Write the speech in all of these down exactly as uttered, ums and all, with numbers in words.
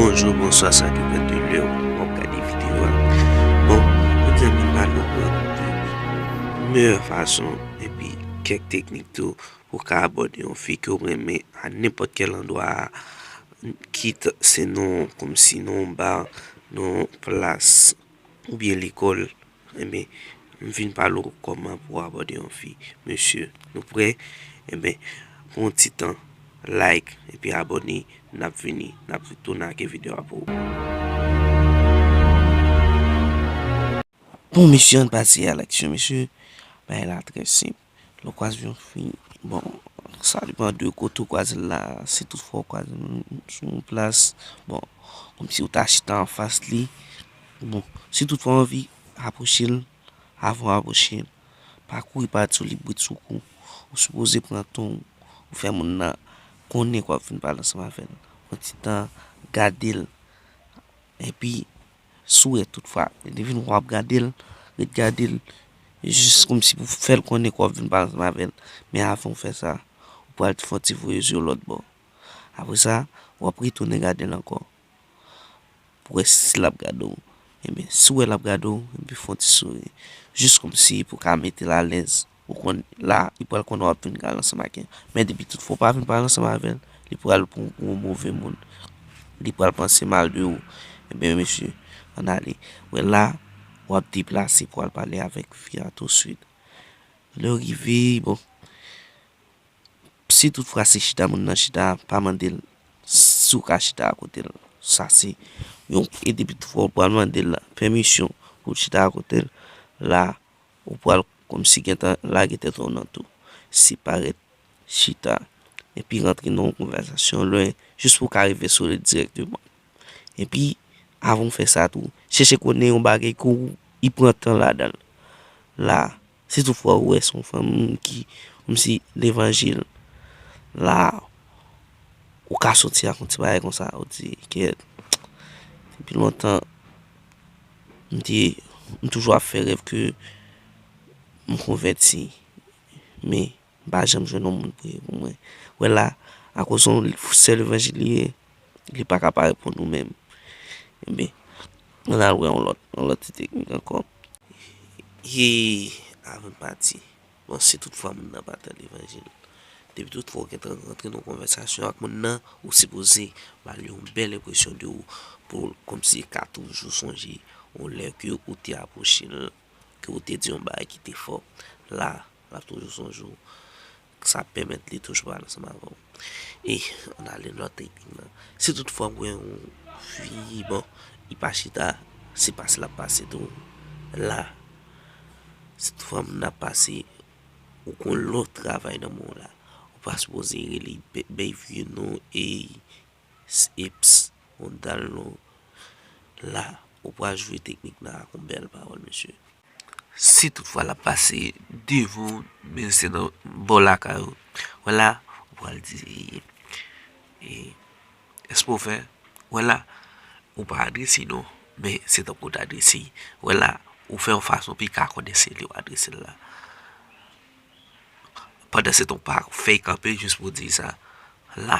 Bonjou, bonswa, sa depann de lè w ap gade videyo a. Bon, jodi a m vin pale w de meyè fason epi kèk teknik tou pou w ka abòne yon fi ke w renmen a nenpòt kèl andwa, kit se nan, kòmsi nan yon ba, nan yon plas, oubyen lekòl. Enben, m vin pale w kòman pou w abòne yon fi. Mesye, nou prè? Enben, pran yon ti tan, like, epi abòne, n ap vini, n ap tounen ak videyo a pou ou. Bon, mesye, ann pase a laksyon, mesye. Bagay la trè senp. Lè w kwaze yon fi, bon, sa depann de kote w kwaze l la. Si toutfwa w kwaze l sou yon plas, bon, kòmsi w ta chita anfas li, bon, si toutfwa w anvi apwoche l, avan w apwoche l, pa kouri pati sou li brit sou kou. Ou sipoze pran tan w, ou fè moun nan konnen ke w ap vin pale ansanm avè l. Pran ti tan, gade l. Epi, si w wè toutfwa li vin, w ap gade l, ret gade l, jis kòmsi pou fè l konnen ke w ap vin pale ansanm avè l. Men avan w fè sa, ou pral fè yon ti voye zye w lòt bò. Apre sa, w ap retounen gade l ankò pou wè si l ap gade w. Enben, si w wè l ap gade w, enben, fè yon ti souri. Jis kòmsi pou w ka mete l alèz. Ou konn la, li pral konnen w ap vin pale ansanm ak li. Men depi toutfwa w pa vin pale ansanm avè l, li pral pran w pou yon move moun. Li pral panse mal de ou. Enben, mesye, ann ale. Wè la, w ap deplase pou al pale avèk fi a touswit. Lè w rive, bon, si toutfwa se chita moun nan chita, pa mande l si w ka chita akote l. Sa se yon, e depi toutfwa w pral mande l pèmisyon pou w chita akote l, la, ou pral kòmsi gentan lage tèt ou nan tou. Separate, chita, epi rantre nan yon konvèsasyon lwen, jis pou w ka rive sou li dirèkteman. Epi, avan w fè sa tou, chèche konnen yon bagay ke w, li pran tan ladan l. La, si toutfwa ou wè se yon fanm ki, kòmsi levanjil, la, ou ka soti ak yon ti bagay konsa, ou di, kèt, depi lontan, m te, m toujou ap fè rèv ke m konvèti, men m pa janm jwenn yon moun priye pou mwen. Wè la, akoz yon sè levanjil li ye, li pa ka pa reponn ou menm. Enben, ann al wè yon lòt, yon lòt ti teknik ankò. E avan n pati, bon, si toutfwa moun nan pa tan levanjil, depi toutfwa w gentan rantre nan yon konvèsasyon ak moun nan, ou sipoze ba l yon bèl enpresyon de ou, pou l kòmsi ka toujou sonje yon lè ke ou te apwoche l, ke ou te di yon bagay ki te fò. La, l ap toujou sonje w. Sa ap pèmèt li toujou pale ansanm avè w. E, ann ale lòt teknik lan. Si toutfwa w wè yon fi, bon, li pa chita, se pase l ap pase tou. La, si toutfwa moun nan ap pase, ou gon lòt travay nan men w la. Ou pa sipoze rele bèy vye non, ey, eps, on dal non. La, ou pral jwe teknik la ak yon bèl pawòl, mesye. Si toutfwa l ap pase devan w, men se nan bò lakay ou, wè la, ou pral di, e, èske w fè? Wè la, ou pa adrese non, men se tankou w t adrese. Wè la, ou fè yon fason pou l ka konnen se li w adrese l la. Pandan se tan w pa fè l kanpe jis pou w di sa. La,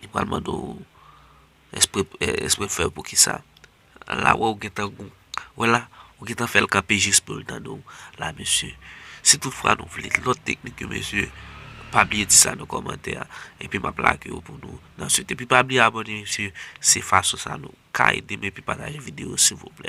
li pral mande w, èske, èske w fè pou kisa? La, wè, ou gentan gou-, wè la, ou gentan fè l kanpe jis pou l tande w. La, mesye, si toutfwa nou vle lòt teknik yo, mesye, pa bliye di sa nan kòmantè a. Epi m ap lage yo pou nou nan swit. Epi pa bliye abòne, mesye. Se fason sa nou ka ede m epi pataje videyo, silvouplè.